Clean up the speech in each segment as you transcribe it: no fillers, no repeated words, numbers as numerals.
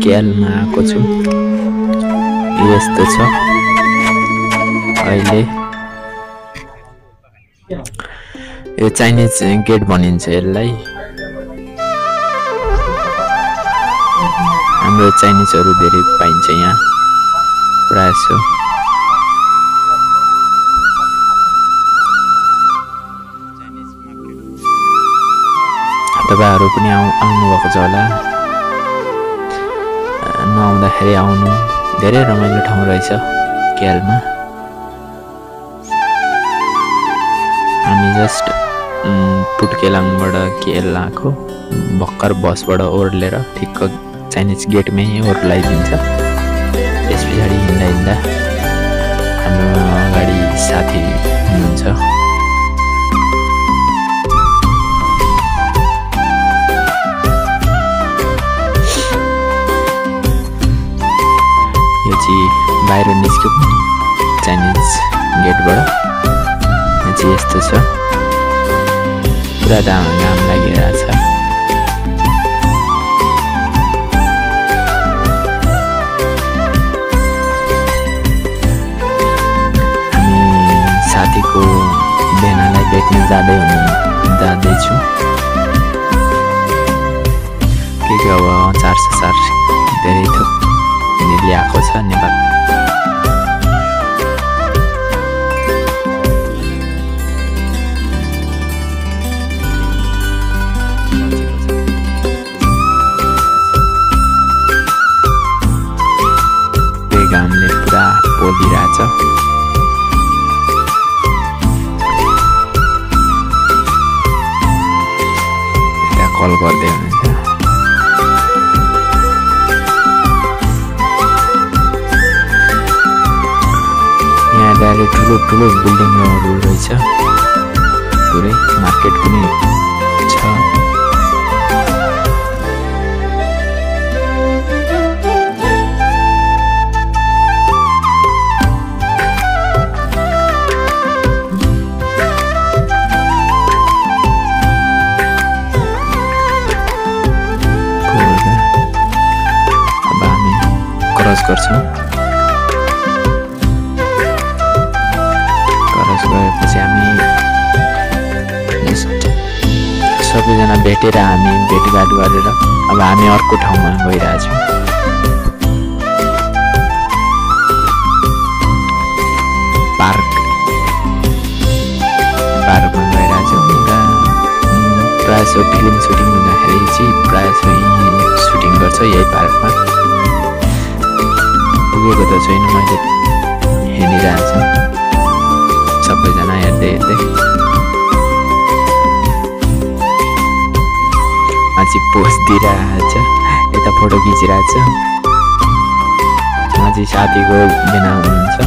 केएलमा आएको छु। यस्तो छ अहिले यो चाइनिज गेट भनिन्छ यसलाई। हाम्रो चाइनिजहरु धेरै पाइन्छ यहाँ प्रायसो। तपाईहरु पनि आउनु भएको छ होला। नआउँदाखेरि आउनु, धेरै रमाइलो ठाउँ रहेछ केएलमा। हामी जस्ट पुटकेलाङबाट केएल आएको, भर्खर बसबाट ओर्लेर ठिक्क चाइनिज गेटमै ओर्लाइदिन्छ। त्यस पछाडि हिँड्दा हिँड्दा हाम्रो अगाडि साथी हुनुहुन्छ। यो चाहिँ बाहिर निस्क्यो चाइनिज गेटबाट। यो चाहिँ यस्तो छ, पुरा घाम लागिरहेछ। साथीको बेनालाई भेट्न जाँदैछु। के अब अचार सचार धेरै थोक ल्याएको छ नेपाल। घामले पुरा पोलिरहेछ। कल गर्दै हुनुहुन्छ। यहाँ डाइरेक्ट ठुलो बिल्डिङहरू रहेछ, पुरै मार्केट पनि छ। क्रस गर्छौं। क्रस गरेपछि हामी सबैजना भेटेर हामी भेटघाट गरेर अब हामी अर्को ठाउँमा गइरहेछौँ। पार्कमा गइरहेछौँ। प्रायः फिल्म सुटिङ हुँदाखेरि चाहिँ प्रायः सुटिङ गर्छ यही पार्कमा। पुगेको त छैन, मैले हेरिरहेको छु सबैजना हेर्दै मान्छे पोज दिइरहेछ, यता फोटो खिचिरहेछ। मान्छे साथीको बिना हुनुहुन्छ,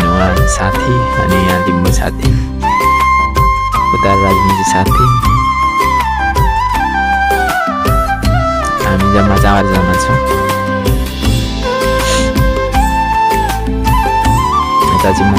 उहाँ साथी अनि यहाँ लिम्बू साथी, उता राजनीति साथी। हामी जम्मा 4 जना छौँ। यता चाहिँ म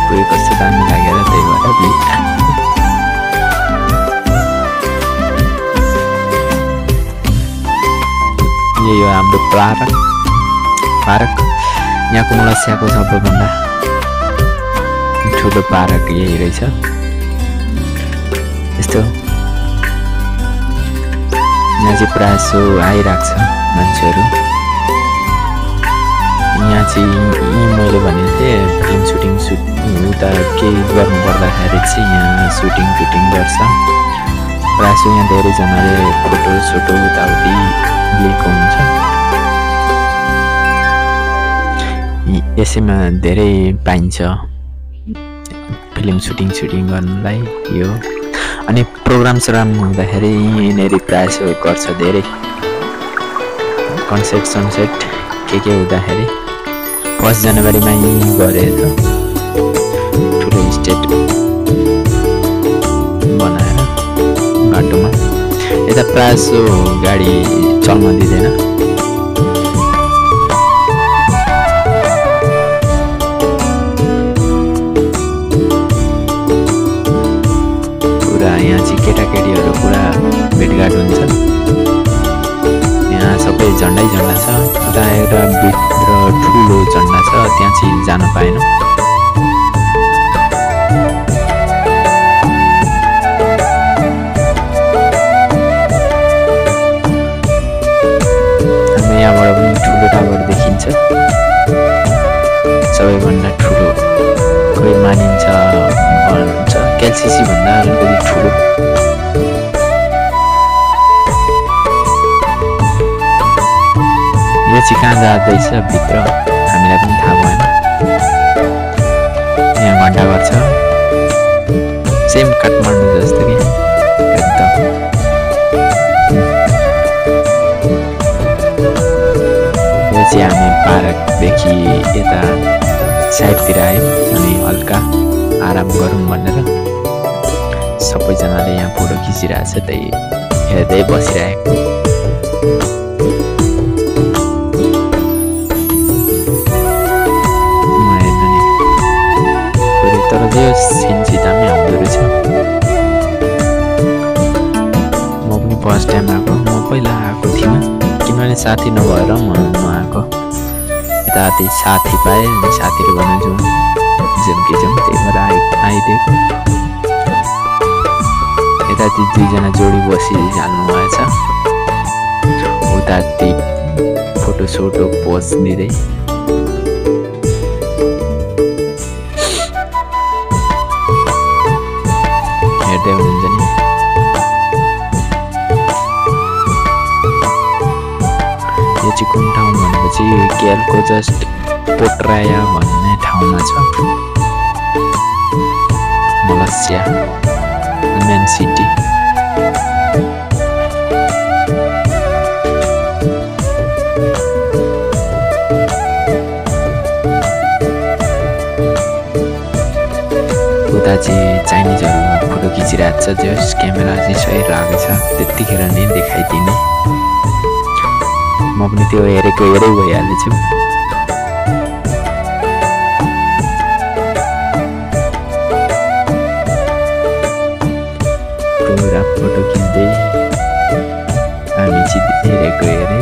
पुरै कस्तो दामी लागेर त्यही भएर यही हो हाम्रो पार्क। यहाँको मलेसियाको सबैभन्दा ठुलो पार्क यही रहेछ। यस्तो यहाँ चाहिँ प्रायः सो आइरहेको छ मान्छेहरू। यहाँ चाहिँ मैले भनेको थिएँ फिल्म सुटिङ उता केही गर्नु पर्दाखेरि चाहिँ यहाँ सुटिङ गर्छ। प्रायः सो यहाँ धेरैजनाले फोटो उताउति लिएको हुन्छ। यसैमा धेरै पाइन्छ फिल्म सुटिङ गर्नलाई यो। अनि प्रोग्राम हुँदाखेरि यिनीहरू प्रायः गर्छ धेरै कन्सर्ट के हुँदाखेरि। 1 जनवरीमा यही गरेर ठुलो स्टेट बनाएर बाटोमा। यता प्रायः गाडी चल्न दिँदैन। त्यसपछि केटाकेटीहरू पुरा भेटघाट हुन्छ। यहाँ सबै झन्डै झन्डा छ। उता एउटा भित्र ठुलो झन्डा छ, त्यहाँ चाहिँ जान पाएन। हामी यहाँबाट पनि ठुलो टावर देखिन्छ, सबैभन्दा ठुलो। कोही मानिन्छ भन्छ KLCC भन्दा अलिकति ठुलो। यो चाहिँ कहाँ जाँदैछ भित्र हामीलाई पनि थाहा भएन। यहाँ घन्टाघर छ, सेम काठमाडौँ जस्तो कि एकदम। यो चाहिँ हामी पार्कदेखि यता साइडतिर आयौँ अनि हल्का आराम गरौँ भनेर सबैजनाले यहाँ फोटो खिचिरहेको छ, त्यही हेर्दै बसिरहेको। तर यो सिन सिधामै आउँदो रहेछ। म पनि फर्स्ट टाइम आएको, म पहिला आएको थिइनँ किनभने साथी नभएर म आएको। यता साथी पाएँ अनि साथीले भन्नु जाउँ कि जाउँ, त्यही भएर आइदिएको। यता दुईजना जोडी बसिहाल्नु भएछ, उता फोटो सोटो पोज दिँदै। हेर्दै हुनुहुन्छ नि। यो चाहिँ कुन ठाउँ भनेपछि केएलको जस्ट पोट्राया भन्ने ठाउँमा छ, मलेसिया मेन सिटी। उता चाहिँ चाइनिजहरू फोटो खिचिरहेको छ, जस क्यामेरा चाहिँ सही लागेको छ त्यतिखेर नै देखाइदिने। म पनि त्यो हेरेको हेरै भइहालेछु। पुरा फोटो खिच्दै हामी चाहिँ हेरेको हेरे।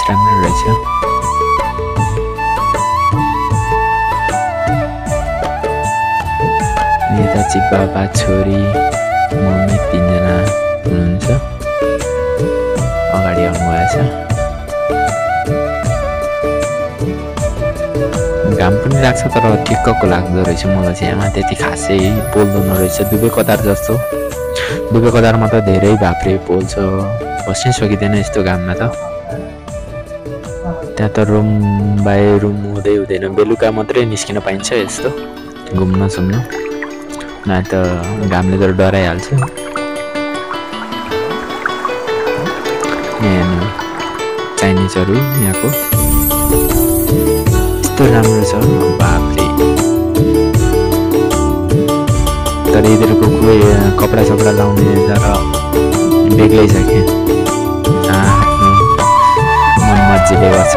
राम्रो रहेछ। यता चाहिँ बाबा छोरी मम्मी तीनजना हुनुहुन्छ, अगाडि आउनुभएछ। घाम पनि लाग्छ तर ठिक्कको लाग्दो रहेछ मलाई चाहिँ। यहाँ त्यति खासै पोल्दैन रहेछ, दुबई कतार जस्तो। दुबई कतारमा त धेरै भाप्रे पोल्छ, बस्नै सकिँदैन यस्तो घाममा त। त्यहाँ त रुम बाई रुम हुँदैन, बेलुका मात्रै निस्किन पाइन्छ यस्तो घुम्न सुम्न, न त घामले त डराइहाल्छ। यहाँ चाइनिजहरू यहाँको यस्तो राम्रो छ बाफले। तर यिनीहरूको कोही कपडा सपडा लाउने तर बेग्लै छ कि मर्जीले गर्छ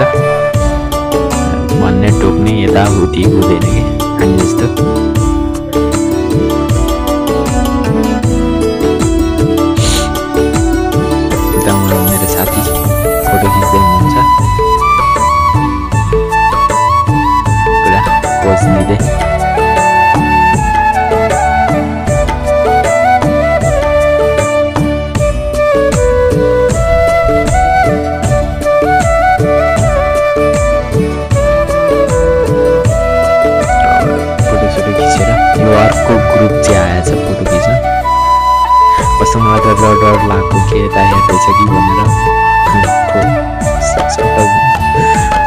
भन्ने टोक्ने यताउति हुँदैन कि हामी जस्तो। मेरो साथी फोटो खिच्दै हुनुहुन्छ, पुरा पोज दिँदै। अर्को ग्रुप चाहिँ आएछ फोटो खिच्न। कस्तो मलाई त डर लाग्यो के यता हेर्दैछ कि भनेर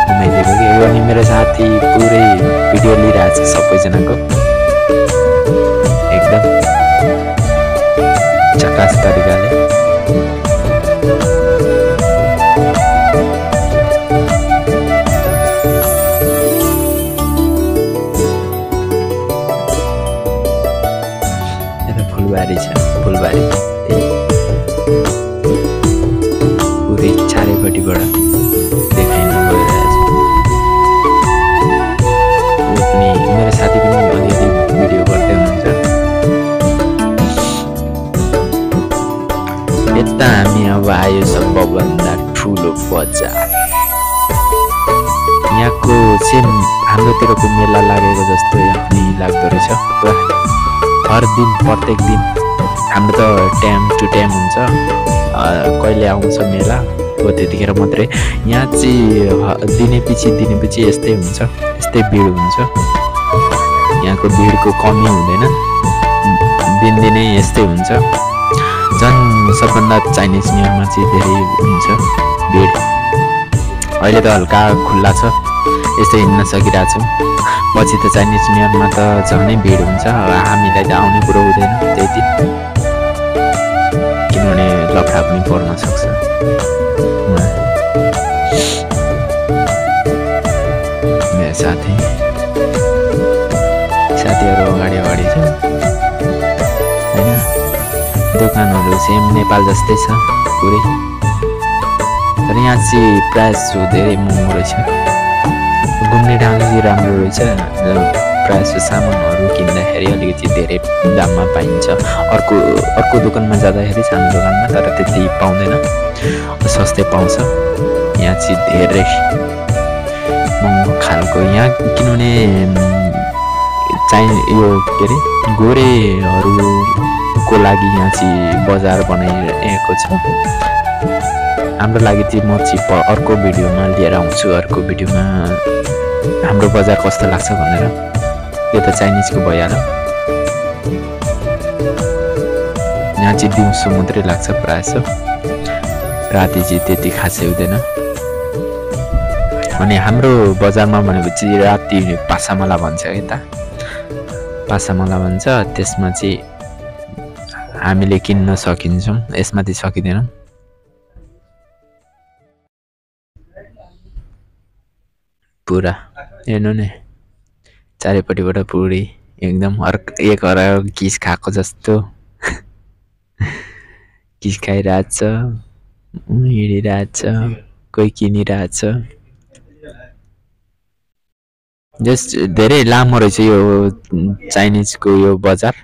घुमाइदिएको कि। अनि मेरो साथी पुरै भिडियो लिइरहेछ सबैजनाको, एकदम झकास तरिकाले। फुलबारी छ, फुलबारी पुरै चारैपट्टिबाट देखाइन गइरहेछ। त हामी अब आयो सबभन्दा ठुलो बजार। यहाँको चाहिँ हाम्रोतिरको मेला लागेको जस्तो यहाँ पनि लाग्दो रहेछ पुरा। हर दिन प्रत्येक दिन हाम्रो त टाइम टु टाइम हुन्छ, कहिले आउँछ मेला हो त्यतिखेर मात्रै। यहाँ चाहिँ दिनेपछि यस्तै हुन्छ, यस्तै भिड हुन्छ। यहाँको भिडको कमी हुँदैन, दिनदिनै यस्तै हुन्छ। झन् सबभन्दा चाइनिज न्यु इयरमा चाहिँ धेरै हुन्छ भिड। अहिले त हल्का खुल्ला छ, यस्तै हिँड्न सकिरहेको छौँ। पछि त चाइनिज न्यु इयरमा त झनै भिड हुन्छ, हामीलाई त आउने कुरो हुँदैन त्यति, किनभने लफडा पनि पर्न सक्छ। मेरो साथीहरू अगाडि छ होइन। दोकानहरू सेम नेपाल जस्तै छ पुरै, तर यहाँ चाहिँ प्राइस धेरै महँगो रहेछ। घुम्ने ठाउँ चाहिँ राम्रो रहेछ, प्रायः सामानहरू किन्दाखेरि अलिकति धेरै दाममा पाइन्छ। अर्को दोकानमा जाँदाखेरि सानो दोकानमा तर त्यति पाउँदैन, सस्तै पाउँछ। यहाँ चाहिँ धेरै महँगो खालको यहाँ, किनभने यो के अरे गोरेहरूको लागि यहाँ चाहिँ बजार बनाइएको छ। हाम्रो लागि चाहिँ म चाहिँ अर्को भिडियोमा लिएर आउँछु, अर्को भिडियोमा हाम्रो बजार कस्तो लाग्छ भनेर। यो त चाइनिजको भइहाल्यो। यहाँ चाहिँ दिउँसो मात्रै लाग्छ प्रायः, राति चाहिँ त्यति खासै हुँदैन। अनि हाम्रो बजारमा भनेपछि राति पासामला भन्छ, यता पासामला भन्छ। त्यसमा चाहिँ हामीले किन्न सकिन्छौँ, यसमा चाहिँ सकिँदैनौँ। पुरा हेर्नु नि, चारैपट्टिबाट पुरै एकदम एक अर्को किस खाएको जस्तो किस खाइरहेछ, हिँडिरहेछ, कोही किनिरहेछ। जस्ट धेरै लामो रहेछ यो चाइनिजको यो बजार,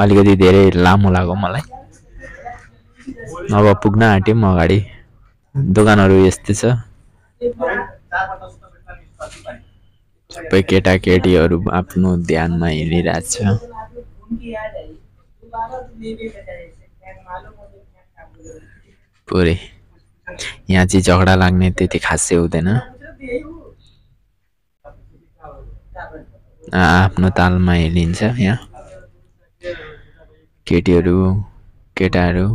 अलिकति धेरै लामो लाग्यो मलाई। अब पुग्न आँट्यौँ अगाडि, दोकानहरू यस्तै छ। सबै केटाकेटीहरू आफ्नो ध्यानमा हिँडिरहेछ। पुरै यहाँ चाहिँ झगडा लाग्ने त्यति खासै हुँदैन, आफ्नो तालमा हिँडिन्छ। यहाँ केटीहरू केटाहरू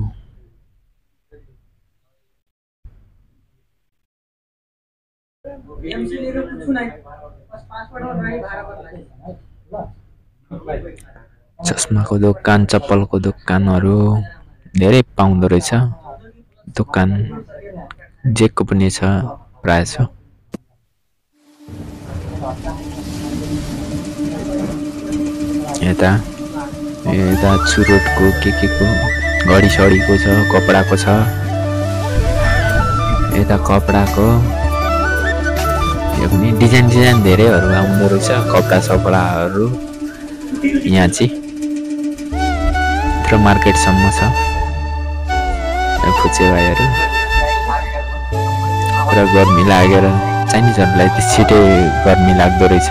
चस्माको दोकान, चप्पलको दोकानहरू धेरै पाउँदो रहेछ। दोकान जेको पनि छ प्रायः छ। यता चुरोटको के को घडी सडीको छ, कपडाको छ। यता कपडाको यो पनि डिजाइन धेरैहरू आउँदो रहेछ, कपडा सपडाहरू। यहाँ चाहिँ यत्रो मार्केटसम्म छ। फुचे भाइहरू पुरा गर्मी लागेर चाइनिजहरूलाई त छिटै गर्मी लाग्दो रहेछ।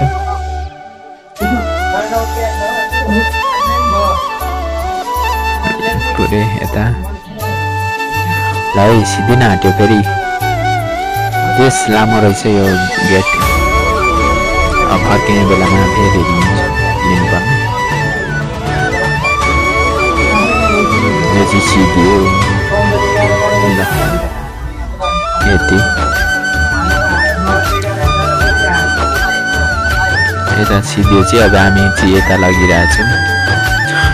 पुरै यता ल सिधै नहाट्यो, फेरि बेस लामो रहेछ यो गेट। अब फर्किने बेलामा फेरि लिनुपर्ने। यो चाहिँ सिधियो ल यति। यता सिधियो चाहिँ अब हामी चाहिँ यता लगिरहेछौँ।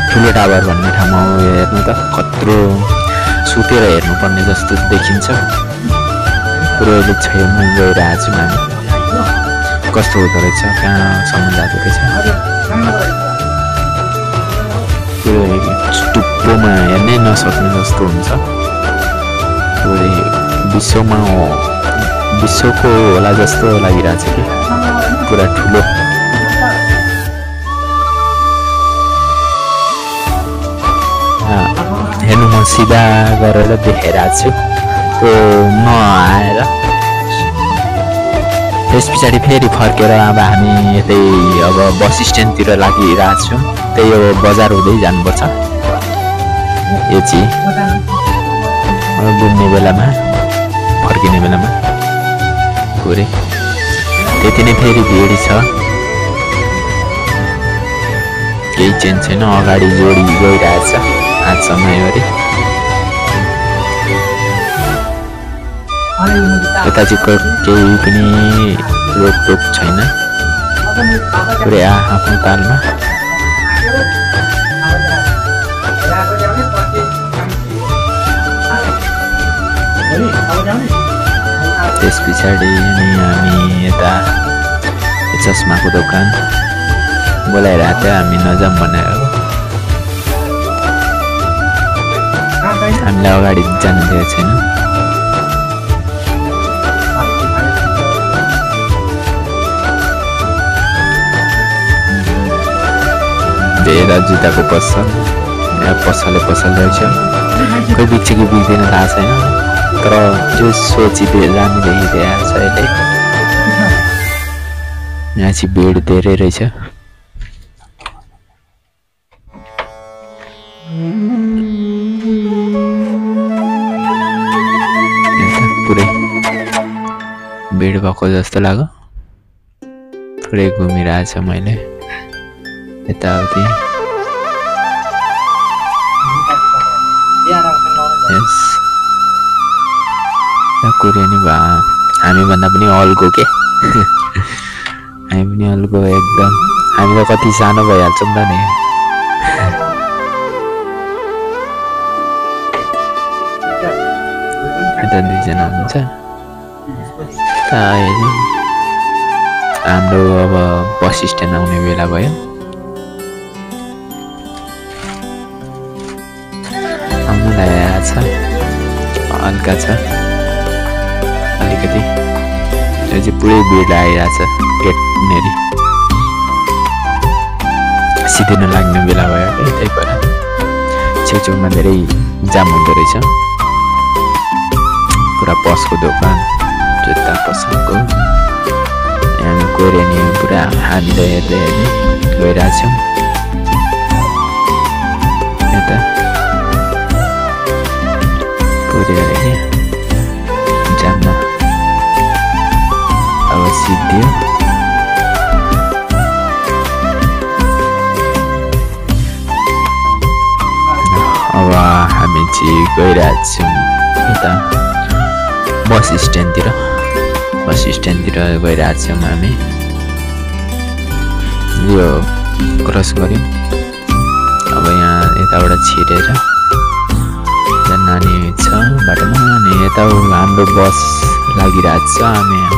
ठुलो टावर भन्ने ठाउँमा हेर्नु त कत्रो सुतेर हेर्नुपर्ने जस्तो देखिन्छ। पुरोले छेउमा गइरहेछौँ हामी, कस्तो हुँदो रहेछ, कहाँसम्म जाँदो रहेछ। पुरै टुप्पोमा हेर्नै नसक्ने जस्तो हुन्छ। पुरै विश्वको होला जस्तो लागिरहेछ कि, पुरा ठुलो। हेर्नु म सिधा गरेर देखाइरहेको छु त्यो नआएर त्यस पछाडि फेरि फर्केर अब हामी यतै अब बस स्ट्यान्डतिर लागिरहेको छौँ त्यही अब बजार हुँदै जानुपर्छ यो चाहिँ घुम्ने बेलामा फर्किने बेलामा पुरै त्यति नै फेरि भिड छ केही चेन्ज छैन अगाडि जोडी गइरहेछ आज समयभरि यता चाहिँ केही पनि रोकटोक छैन पुरै आफ्नो तालमा त्यस पछाडि अनि हामी यता चस्माको दोकान बोलाइरहेको थियो हामी नजाऊँ भनेर हामीलाई अगाडि जानु दिएको छैन धेरै जुत्ताको पसल यहाँ पसलले पसल रहेछ कोही बिच्ची कि बिग्दैन थाहा छैन तर त्यो सोची जानु देखिरहेको छ अहिले यहाँ चाहिँ भिड धेरै रहेछ पुरै भिड भएको जस्तो लाग्यो पुरै घुमिरहेछ मैले यताउति कोरियनी भा हामीभन्दा पनि अल्गो के हामी पनि अल्गो एकदम हामी त कति सानो भइहाल्छौँ त नि यता दुईजना हुनुहुन्छ हाम्रो अब बस स्ट्यान्ड आउने बेला भयो आउनु लागेको छ हल्का छ अलिकति त्यो चाहिँ पुरै भिड आइरहेछ गेटनेरि सिधै नलाग्ने बेला भयो त्यही भएर छेउछेउमा धेरै जाम हुँदो रहेछ पुरा पसको दोकान जुत्ता पसलको हामी कोरियनी पुरा हामीले हेर्दै हेर्दै गइरहेछौँ यता कोरियन जाममा अब सिद्धियो अब हामी चाहिँ गइरहेछौँ यता बस स्ट्यान्डतिर गइरहेछौँ हामी यो क्रस गऱ्यौँ अब यहाँ यताबाट छिरेर नानी छ बाटोमा अनि यता हाम्रो बस लागिरहेको छ हामी